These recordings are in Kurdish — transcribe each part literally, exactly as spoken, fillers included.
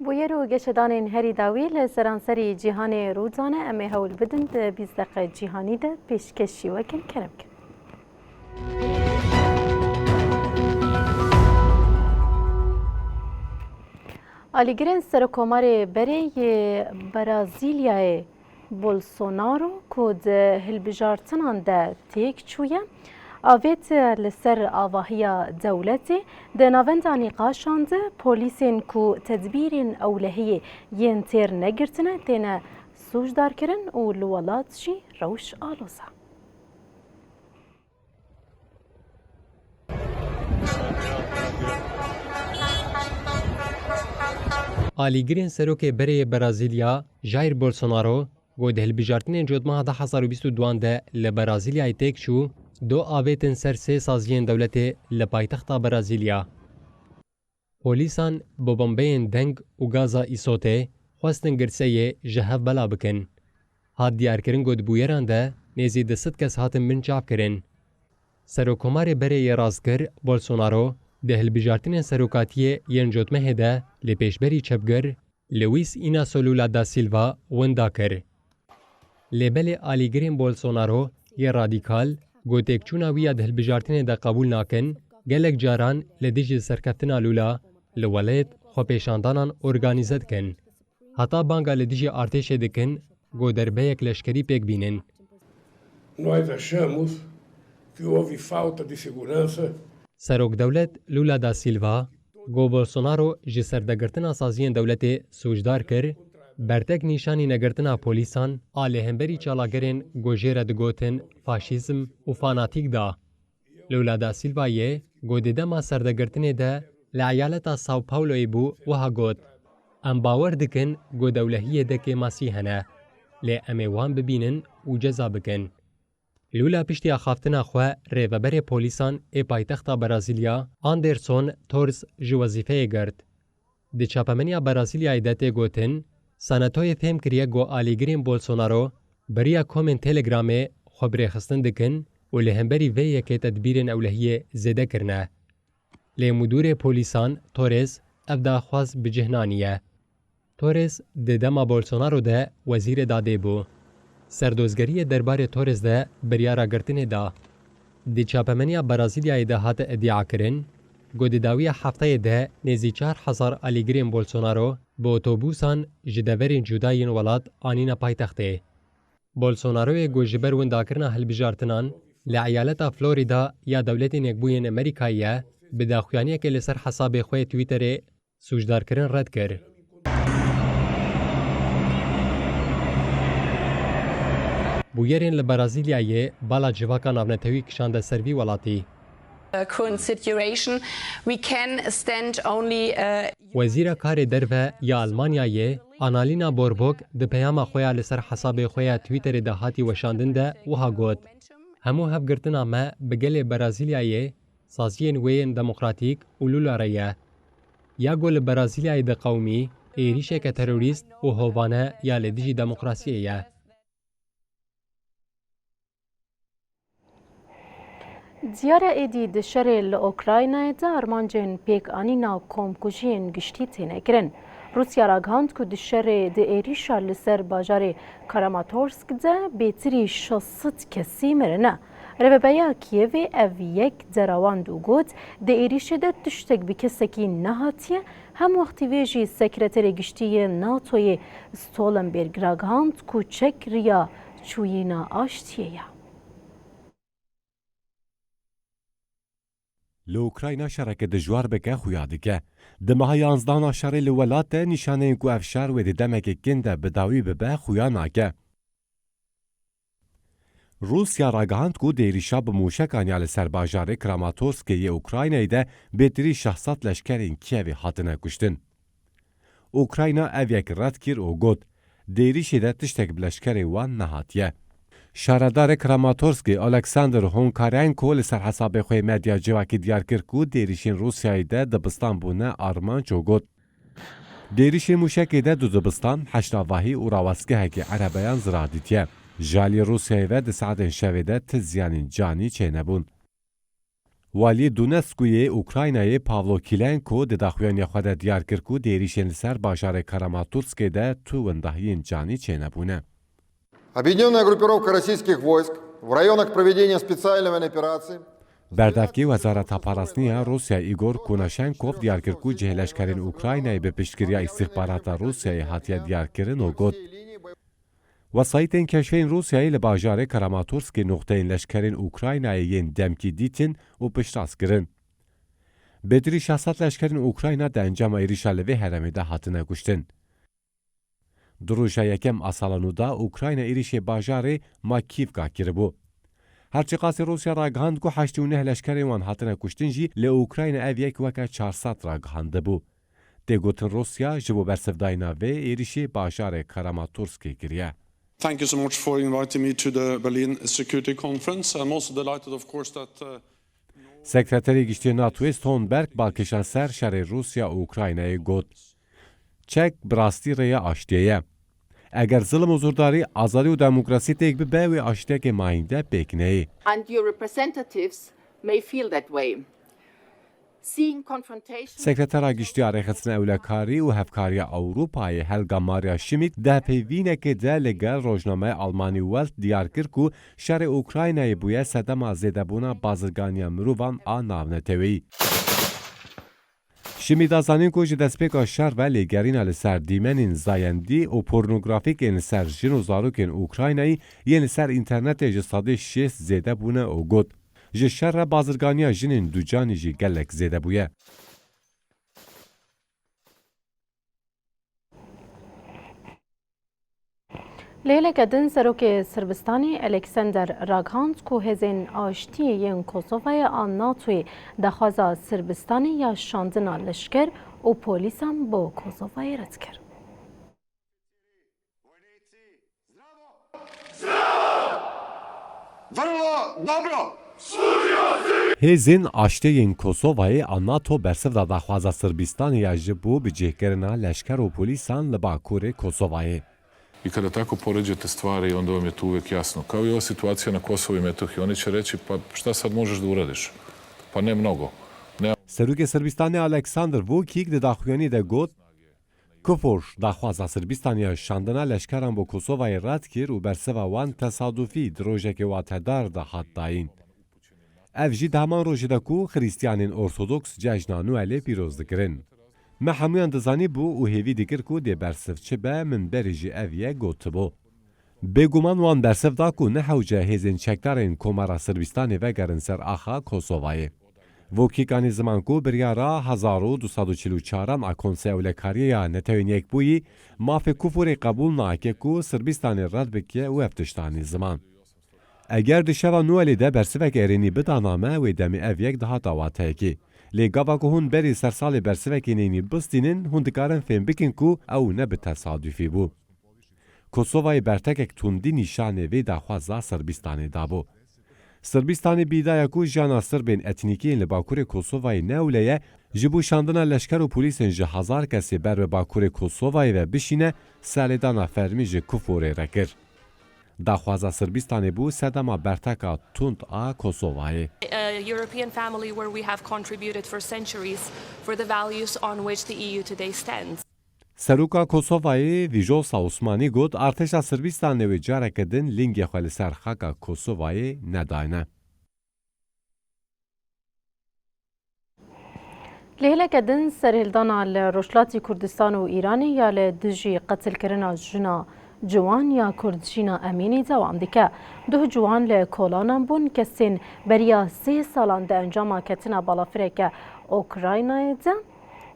Bûyer û geşedanên herî dawî li seranserî cîhanê rû dane, em ê hewl bidin di bîst deqe cîhanî de pêşkêşî we kin. Kerem kin. Alîgirên Serokomarê berê yê Brazîlyayê Bolsonaro ku di hilbijartinan de têk çûye, avêt li ser avahiya dewletê. Di navenda nîqaşan de polîsên ku tedbîrên ewlehiyê yên têr negirtine têne sûcdarkirin û li welat jî rewş aloz e. Alîgirên serokê berê yê Brazîlya, Jair Bolsonaro, ku di hilbijartinên cotmeha du hezar û bîst û duan de li Brazîlyayê têk çû, do avêtin ser sê saziyên dewletê li paytexta Brazîlya. Polîsan bi bombeyên deng û gaza îsotê xwestin girseyê ji hev bela bikin. Hat diyarkirin ku di bûyeran de nêzî du sed kes hatin binçavkirin. Serokkomarê berê yê rastgir Bolsonaro di hilbijartinên serokatiyê yên cotmehê de li pêşberî çepgir Luiz Inacio Lula da Silva winda kir. Lê belê alîgirên Bolsonaro yê radîkal ku têkçûna wî ya di hilbijartinê de qebûl nakin, gelek caran li dijî serkeftina Lula li welêt xwepêşandanan organîze dikin. Heta banga li dijî artêşê dikin ku derbeyek leşkerî pêk bînin. Nós achamos que houve falta de segurança. Serokdewlet Lula da Silva, ku Bolsonaro ji serdegirtina saziyên dewletê sûcdar kir, bertek nîşanî negirtina polîsan a li hemberî çalagerên ku jê re digotin faşîzm û fanatîk da. Lula da Silva yê ku di dema serdegirtinê de li eyaleta São Pauloyê bû, wiha got, "Em bawer dikin ku dewlehiyê de kêmasî hene, lê em ê wan bibînin û ceza bikin." Lula piştî axaftina xwe rêveberê polîsan ê paytexta Brazîlya, Anderson Torres ji wezîfeyê girt. Di çapemeniya Brazîlyayê de tê gotin, Senatoyê fêm kiriye ku alîgirên Bolsonaro bi riya komên Telegramê xwe birêxistin dikin û li hemberî vê yekê tedbîrên ewlehiyê zêde kirine. Lê mudûrê polîsan Torres ev daxwaz bi cih naniye. Torres di dema Bolsonaro de wezîrê dadê bû. Serdozgeriyê derbarê Torres de biryara girtinê da. Di çapemeniya Brazîlyayê de hate îdiakirin ku di dawiya hefteyê de nêzî çar hezar alîgirên Bolsonaro bi otobûsan ji deverên cuda yên welat anîne paytextê. Bolsonaroyê ku ji ber windakirina hilbijartinan li eyaleta Florida ya Dewletên Yekbûyên Amerîkayê ye, bi daxuyaniyekê li ser hesabê xwe yê Twitterê sûcdarkirin red kir. Bûyerên li Brazîlyayê bala civaka navnetewî kişande ser vî welatî. Uh, current situation, we can stand only, uh, Wezîra Karê Derve ya Almanyayê, Annalena Baerbock, di peyama xwe ya li ser hesabê xwe ya Twitterê de hatî weşandin de wiha got, "Hemû hevgirtina me bi gelê Brazîlyayê, saziyên wê yên demokratîk û Lula re ye. Ya ku li Brazîlyayê diqewimî, êrîşeke terorîst û hovane ya li dijî demokrasiyê ye." Diyar e, êdî di şerê li Ukraynayê de armancên pêkanîna komkujiyên giştî têne kirin. Rûsya ragihand ku di şerê di êrîşa li ser bajarê Kramatorsk de bêtirî şeş sed kesî mirine. Rêvebeya Kiyevê ev yek derawand û got, "Di êrîşê de tiştek bi kesekî nehatiye, hemwextî vê jî Sekreterê Giştî yê NATOyê Stoltenberg ragihand ku çek riya çûyîna aştiyê ye." Li Ukrayna şereke dijwar bike xuya dike. Di meha yanzdehan a şerê li welat de nîşaneyên ku ev şer wê di demeke kin de bi dawî bibe xuya nake. Rûsya ragihand ku di êrîşa bi mûşekan ya li ser bajarê Kramatorskê yê Ukraynayê de bêtirî şeş sed leşkerên Kiyevê hatine kuştin. Ukrayna ev yek red kir û got, "Di êrîşê de tiştek bi leşkerê wan nehatiye." Şaredarê Kramatorskê Oleksandr Honkarenko li ser hesabê xwe yê medya civakî diyar kir ku di êrîşên Rûsyayê de dibistan bûne armanc û got, "Di êrîşên mûşekê de du dibistan, heşt avahî û rawestgehekî erebeyan zirar dîtiye. Ji alî Rûsyayê ve di saetên şevê de ti ziyanên canî çênebûn." Waliyê Donetskû yê Ukraynayê Pavlo Kilenko di daxuyaniya xwe de diyar kir ku di êrîşên li ser bajarê Kramatorskê de tu windahiyên canî çênebûne. Объединённая группировка российских войск в районах проведения специальной военной операции Berdevkê Wezareta Parastinê ya Rûsya Igor Konashenkov diyar kir ku cihê leşkerên Ukraynayê bi piştgiriya îstîxbarata Rûsyayê hatiye diyarkirin û got, Wesayîtên keşfên Rûsyayê li bajarê Kramatorskê noqteyên leşkerên Ukraynayê yên demkî dîtin û piştrast kirin. Bêtirî şeş sed leşkerên Ukrayna di encama êrîşa li vê herêmê de hatine kuştin. Di roja yekem a sala nû de Ukrayna êrîşê bajarê Makîvka kiribû. Her çiqasî Rûsya ragihand ku heştê û neh leşkerên wan hatine kuştin jî, lê Ukrayna ev yek weke çar sed ragihandibû. Tê gotin Rûsya ji bo bersivdayîna vê êrîşê bajarê Kramatorskê kiriye. Thank you so much for inviting me to the Berlin Security Conference. I'm also delighted, of course, that, uh, Sekreterê Giştî NATOyê Stoltenberg balkêşan ser şerê Rûsya û Ukraynayê got, Çek bi rastî rêya aştiyê ye. Eger zilm û zordarî, azadî û demokrasî têk bibe, wê aştiyekê mayînde pêk neyê. And your representatives may feel that way. Seeing confrontation Sekretera Giştî ya Rêxistina Ewlekarî û Hevkariya Ewropayê Helga Maria Schmidt di hevpeyvînekê de li gel rojnameya Almanî Welt diyar kir ku şerê Ukraynayê bûye sedema zêdebûna bazirganiya mirovan a navneteweyî. Şimî da zanîn ku ji destpêka şer ve lêgerîna li ser dîmenên zayendî û pornografîk ên li ser jin û zarokên Ukraynayî yên li ser înternetê ji sedê şêst zêde bûne û got, Ji şer re bazirganiya jinên ducanî jî gelek zêde bûye. Li hêleke din Serokê Sirbistanê Alexander ragihand ku hêzên aştiyê yên Kosovayê a NATOyê daxwaza Sirbistanê ya şandina leşker û polîsan bo Kosovayê red kir. Vrlo dobro! Hêzên aştê yên Kosovayê a NATO bersiv da daxwaza Sirbistanê ya ji bo bicihkirina leşker û polîsan li bakurê Kosovayê. I kada tako poređate stvari, onda vam je to uvek jasno. Kao i ova situacija na Kosovu i Metohiji, oni će reći, „Pa šta sad možeš da uradiš? Pa ne mnogo. Ne.” Serokê Sirbistanê Alexander Vučić di daxuyanî de got, Kufor daxwaza Sirbistanê ya şandina leşkeran bo Kosovayê red kir û bersiva wan tesadufî di rojekê watedar de hat dayîn. Ev jî di heman rojê de ku Xiristiyanên Ortodoks cejna Noelê pîroz dikirin. Me hemûyan dizanîbû û hêvî dikir ku dê bersiv çi be, min berê jî ev yek gotibû. Bêguman wan bersiv da ku ne hewce hêzên çekdarên Komara Sirbistanê vegerin ser axa Kosovayê. Vučić anî ziman ku biryara hezar û du sed û çil û çaran a Konseya Ewlekariyê ya Netewên Yekbûyî mafê Kuforê qebûl nake ku Sirbistanê red bike û ev tişt anî ziman. Eger di şeva Noelê de bersivek erênî bidana me, wê demê ev yek dihata wateyekê. Lê gava ku hûn berî sersalê bersivekê neyînî bistînin, hûn dikarin fêm bikin ku ew ne bi tesadufî bû. Kosovayê bertekek tundî nîşanê vê daxwaza Sirbistanê dabû. Sirbistanê bîdaya ku jiyana Sirbên etnîkî yên li Bakurê Kosovayê newle ye, ji bo şandina leşker û polîsên ji hezar kesê ber bi Bakurê Kosovayê ve bişîne, serlêdana fermî ji Kuforê re kir. Daxwaza Sirbistanê bû sedema berteka tund a Kosovayê. A European family where we have contributed for centuries for the values on which the E U today stands. Seroka Kosovayê Vîjosa Osmanî got, artêşa Sirbistanê wê careke din lingê xwe li ser xaka Kosovayê nedayne. Li hêleke din serhildana li Rojhilatî Kurdistan û Îranê ya li dijî qetilkirina jina ciwan ya Kurd Jîna Emînî dewam dike. Duh ciwan li kolanan bûn, kesên beriya sê salan di encama ketina balafireke Ukraynayê de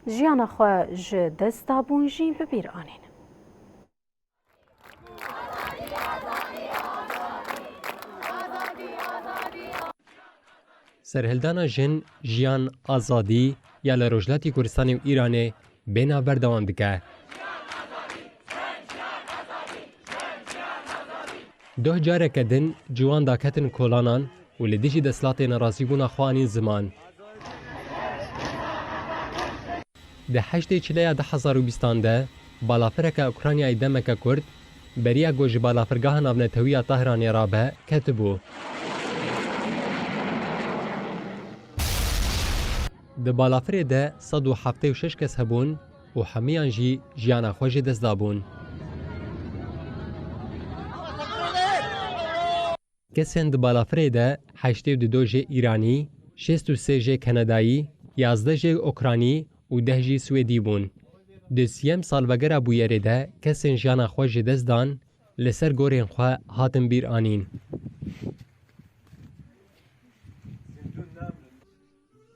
jiyana xwe ji dest dabûn jî bi bîr anîn. Serhildana Jin, Jiyan, Azadî ya li Rojhilatî Kurdistanê û Îranê bê navber dewam dike. Doh careke din ciwan daketin kolanan û li dijî desthilatê nerazîbûna xwe anîn ziman. Di heştê Çileya du hezar û bîstan de balafireke Ukraynayê demeke kurt beriya ku ji balafirgeha navnetewî ya Tehranê rabe ketibû. Di balafirê de sed û heftê û şeş kes hebûn û hemiyan jî jiyana xwe ji dest dabûn. Kesên di balafirê de heştê û du jê Îranî, şêst û sê jê Kenedayî, yazdeh jê Okranî û deh jî Swêdî bûn. Di siyem salvegera bûyerê de kesên jiyana xwe ji dest dan, li ser gorên xwe hatin bîr anîn.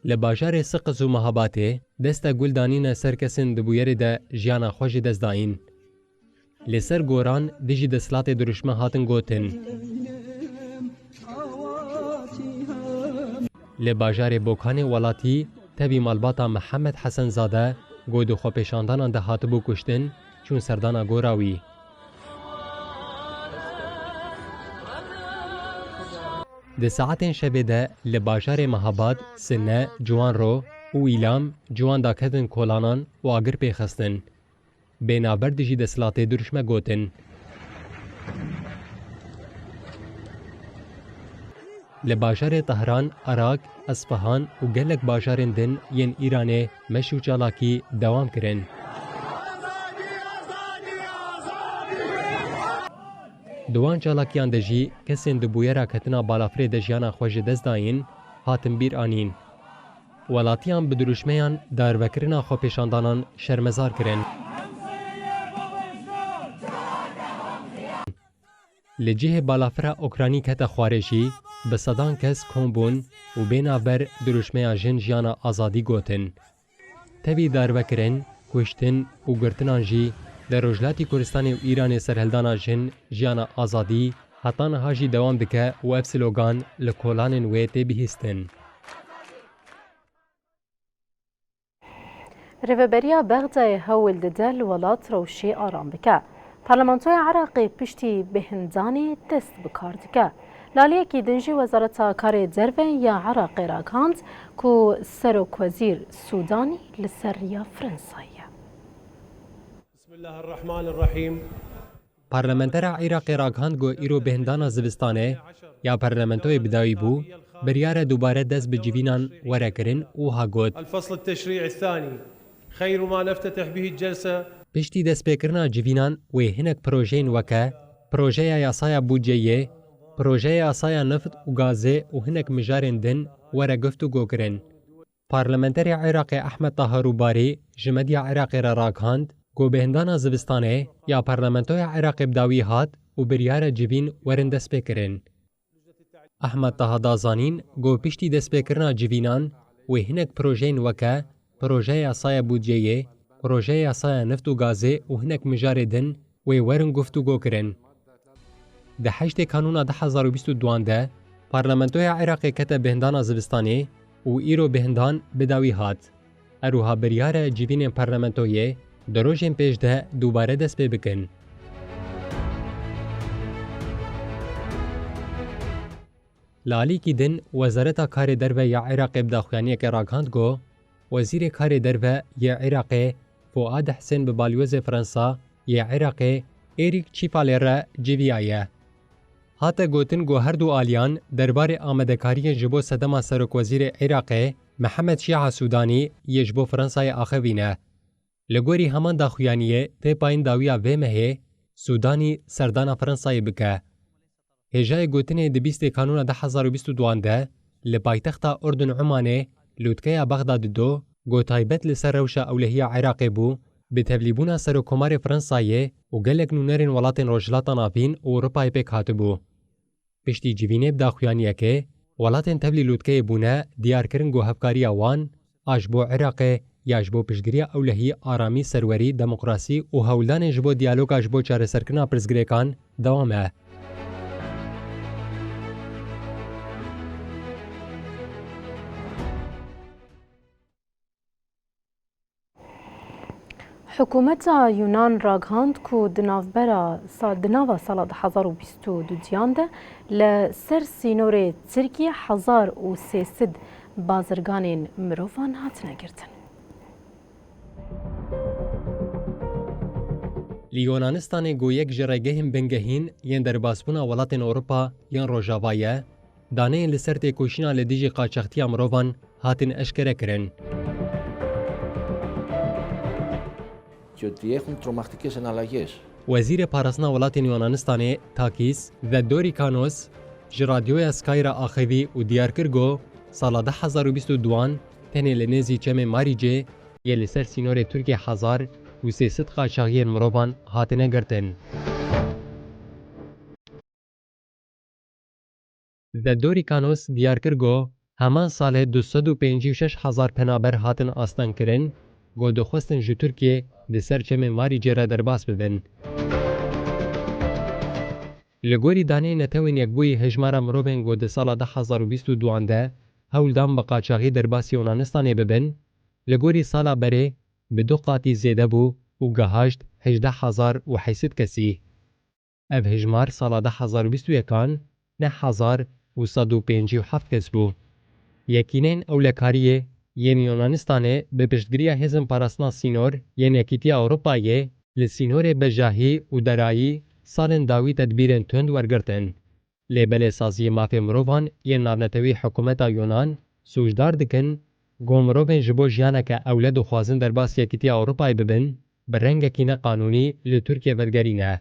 Li bajarê Siqis û Mehabatê desta gul danîne ser kesên di bûyerê de jiyana xwe ji dest dayîn. Li ser goran dijî desthilatê dirûşme hatin gotin. Li bajarê Bokanê welatî tevî malbata Mihemed Hesenzade ku di xwepêşandanan de hatibû kuştin, çûn serdana gora wî. Di saetên şevê de li bajarê Mehabad, Sine, Ciwanro û Îlam ciwan daketin kolanan û agir pê xistin. Bê navber dijî desthilatê dirûşme gotin. Li bajarê Tehran, Arak, Esfahan û gelek bajarên din yên Îranê meş û çalakî dewam kirin. Di wan çalakiyan de jî kesên di bûyera ketina balafirê de jiyana xwe ji dest dayîn, hatin bîr anîn. Welatiyan bi dirûşmeyan darvekirina xwepêşandanan şermezar kirin. Li cihê balafira Okranî kete xwarê jî bi sedan kes kom bûn û bê navber dirûşmeya Jin Jiyana Azadî gotin. Tevî darvekirin, kuştin û girtinan jî li Rojhilatî Kurdistanê û Îranê serhildana jin, jiyana azadî heta niha jî dewam dike û ev slogan li kolanên wê tê bihîstin. Rêveberiya Bexdayê hewl dide li welat rewşê aram bike. Parlamentoya Iraqê piştî bêhndanê dest bi kar dike. Li aliyekî din jî Wezareta Karê Derve ya Iraqê ragihand ku Serokwezîr Sûdanî li ser riya Fransayê ye. Bismillahirrahmanirrahim. Parlamentera Iraqê ragihand ku îro bêhndana zivistanê ya parlamentoyê bi dawî bû, biryar e dubare dest bi civînan were kirin û wiha got. الفصل التشريعي الثاني خير ما نفتتح به الجلسة. Piştî destpêkirina civînan wê hinek projeyên weke projeya yasaya budceyê, projeya yasaya nift û gazê û hinek mijarên din were guftûgo kirin. Parlamenterê Iraqê Ehmed Taha Rûbarî ji medya Iraqê re ragihand ku bêhndana zivistanê ya Parlamentoya Iraqê bi dawî hat û biryar e civîn werin destpêkirin. Ehmed Taha da zanîn ku piştî destpêkirina civînan wê hinek projeyên weke projeya yasaya budceyê, projeya yasaya nift û gazê û hinek mijarê din wê werin guftûgo kirin. Di heştê Kanûna du hezar û bîst û duan de Parlamentoya Iraqê kete bêhndana zivistanê û îro bêhndan bi dawî hat. Her wiha biryar e civînên parlamentoyê di rojên pêş de dubare dest pê bikin. Li alîkî din, Wezareta Karê Derve ya Iraqê bi daxuyaniyekê ragihand ku Wezîrê Karê Derve yê Iraqê Fuad Husên bi balyozê Fransa yê Iraqê Êrîk Çîfalê re civiyaye. Hate gotin ku her du aliyan derbarê amadekariyên ji bo sedema Serokwezîrê Iraqê Mihemed Şiha Sûdanî yê ji bo Fransayê axivîne. Li gorî heman daxuyaniyê tê payîn dawiya vê mehê Sûdanî serdana Fransayê bike. Hêjayê gotinê di bîstê Kanûna du hezar û bîst û duan de li paytexta Urdun Umanê lûtkeya Bexdadê do ku taybet li ser rewşa ewlehiya Iraqê bû, bi tevlîbûna Serokkomarê Fransayê û gelek nûnerên welatên Rojhilata Navîn û Ewropayê pêk hatibû. Piştî civînê bi daxuyaniyekê, welatên tevlî lûtkeyê bûne diyar kirin ku hevkariya wan a ji bo Iraqê ya ji bo piştgiriya ewlehî, aramî, serwerî, demokrasî û hewldanên ji bo diyaloga ji bo çareserkirina pirsgirêkan dewam e. Hikûmeta Yunan ragihand ku di navbera sa-, di nava sala du hezar û bîst û duyan de li ser sînorê Tirkiyê hezar û sê sed bazirganên mirovan hatine girtin. Li Yunanistanê ku yek ji rêgehên bingehîn yên derbasbûna welatên Ewropa yên Rojava ye, Daneyên li ser têkoşîna li dijî qaçaxtiya mirovan hatin eşkere kirin. Και ότι έχουν τρομακτικές εναλλαγές. Wezîrê Parastina Welatên Yunanistanê Takis Theodorikanos ji Radyoya Sky re axivî û diyar kir ku sala du hezar û bîst û duan tenê li nêzî çemê Marîcê yê li ser sînorê Tirkiyê hezar û sê sed qaçaxiyên mirovan hatine girtin. Theodorikanos diyar kir ku heman salê du sed û pêncî û şeş hezar penaber hatin astengkirin ku dixwestin ji Tirkiyê di ser çemê Marîcê re derbas bibin. Li gorî daneyên Netewên Yekbûyî hejmara mirovên ku di sala du hezar û bîst û duan de hewl dan bi qaçaxî derbasî Yunanistanê bibin, li gorî sala berê bi du qatî zêde bû û gihaşt hejdeh hezar û heyt sed kesî. Ev hejmar sala du hezar û bîst û yekan neh hezar û sed û pêncî û heft kes bû. Yekîneyên ewlekariyê yên Yunanistanê bi piştgiriya Hêzên Parastina Sînor yên Yekîtiya Ewropayê li sînorê bejahî û derayî salên dawî tedbîrên tund wergirtin. Lê belê saziyê mafê mirovan yên navnetewî hikûmeta Yunan sûcdar dikin ku mirovên ji bo jiyaneke ewle dixwazin derbas Yekîtiya Ewropayê bibin, bi rengekî neqanûnî li Tirkiyê vedigerîne.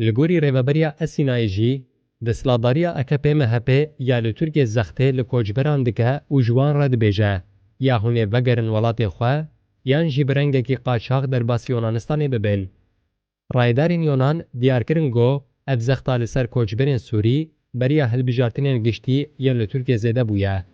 Li gorî rêveberiya Esînayê jî, desthilatdariya A K P M H P ya li Tirkiyê zextê li koçberan dike û ji wan re dibêje, ya hûn ê vegerin welatê xwe, yan jî bi rengekî qaçax derbasî Yunanistanê bibin. Rayedarên Yunan diyar kirin ku ev zexta li ser koçberên Sûrî beriya hilbijartinên giştî yên li Tirkiyê zêde bûye.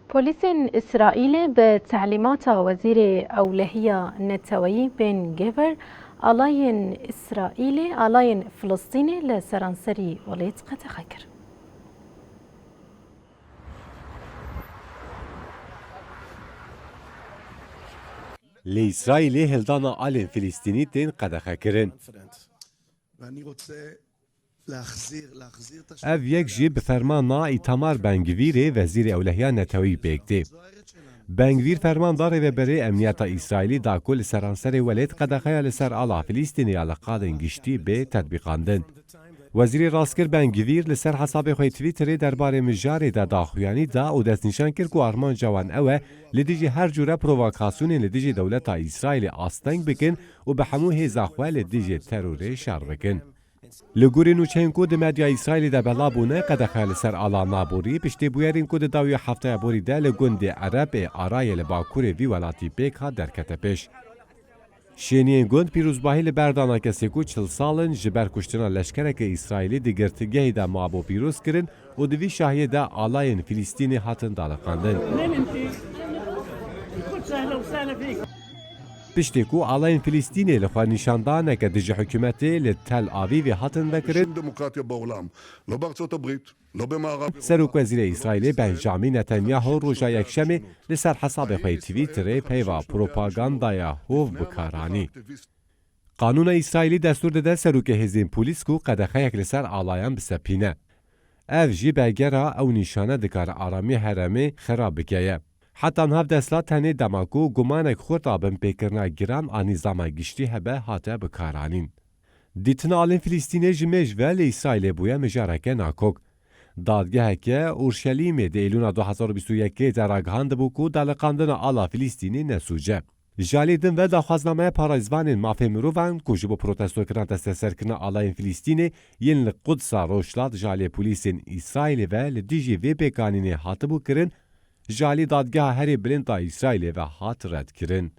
Polîsên Îsraîlê bi telîmata Wezîrê Ewlehiya Neteweyî Ben Gvir alayên Îsraîlê, alayên Filistînê li seranserî welêt qedexe kir. Li Îsraîlê hildana alên Filistînî tên qedexekirin. Ev yek jî bi fermana Îtamar Ben Gvîrê, Wezîrê Ewlehiya Neteweyî pêk tê. Ben Gvîr ferman da rêveberê emniyeta Îsraîlî da ku li seranserê welêt qedexeya li ser ala Filîstînê ya li qadên giştî bê tetbîqandin. Wezîrê Rastgir Ben Gvîr li ser hesabê xwe yê Twitterê derbarê mijarê de daxuyanî da û destnîşan kir ku armanca wan ew e li dijî her cûre provokasyonên li dijî dewleta Îsraîlê asteng bikin û bi hemû hêza xwe li dijî terorê şer bikin. Li gorî nûçeyên ku di medya Îsraîlê de belav bûne, qedexeya li ser ala naborî piştî bûyerên ku di dawiya hefteya borî de li gundê Ereb ê Arayê li bakurê vî welatî pêk hat derkete pêş. Şêniyên gund pîrozbahî li berdana kesê ku çil sal in ji ber kuştina leşkereke Îsraîlî di girtîgehê de mabû pîroz kirin û di vî şahiyê de alayên Filîstînê hatin daliqandin. Piştê ku alayên Filîstînê li xwenîşandaneke dijî hikûmetê li Tel Avîvê hatin vekirin, Serokwezîrê Îsraîlê Benjamin Netanyahu roja Yekşemê li ser hesabê xwe yê Twitterê peyva propagandaya hov bi kar anî. Qanûna Îsraîlî destûr dide serokê hêzên polîs ku qedexeyek li ser alayan bisepîne. Ev jî belge ra ew nîşane dikare aramiya herêmê xerab bike ye. Heta niha desthilat tenê dema ku gumanek xurt a binpêkirina giran a nîzama giştî hebe hate bikaranîn. Dîtina alên Filîstînê ji mêj ve li Îsraîlê bûye mijareke nakok. Dadgeheke Urşelîmê di Êlûna du hezar û bîst û yekê de ragihandibû ku daliqandina ala Filîstînê ne sûc e. Ji alî din ve daxwaznameya parêzvanên mafê mirovan ku ji bo protestokirina desteserkirina alayên Filîstînê yên li Qudsa Rojhilat ji alî polîsên Îsraîlê ve li dijî vê pêkanînê hatibû kirin, ji alî Dadgeha Herê Bilind a Îsraîlê ve hat redkirin.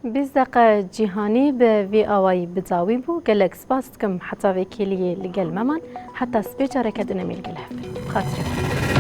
Bîst deqe cîhanî bi vî awayî bi dawî bû. Gelek spas dikim heta vê kêliyê li gel me man. Heta sibê careke din em ê li gel hev bin. Bi xatirê xwe.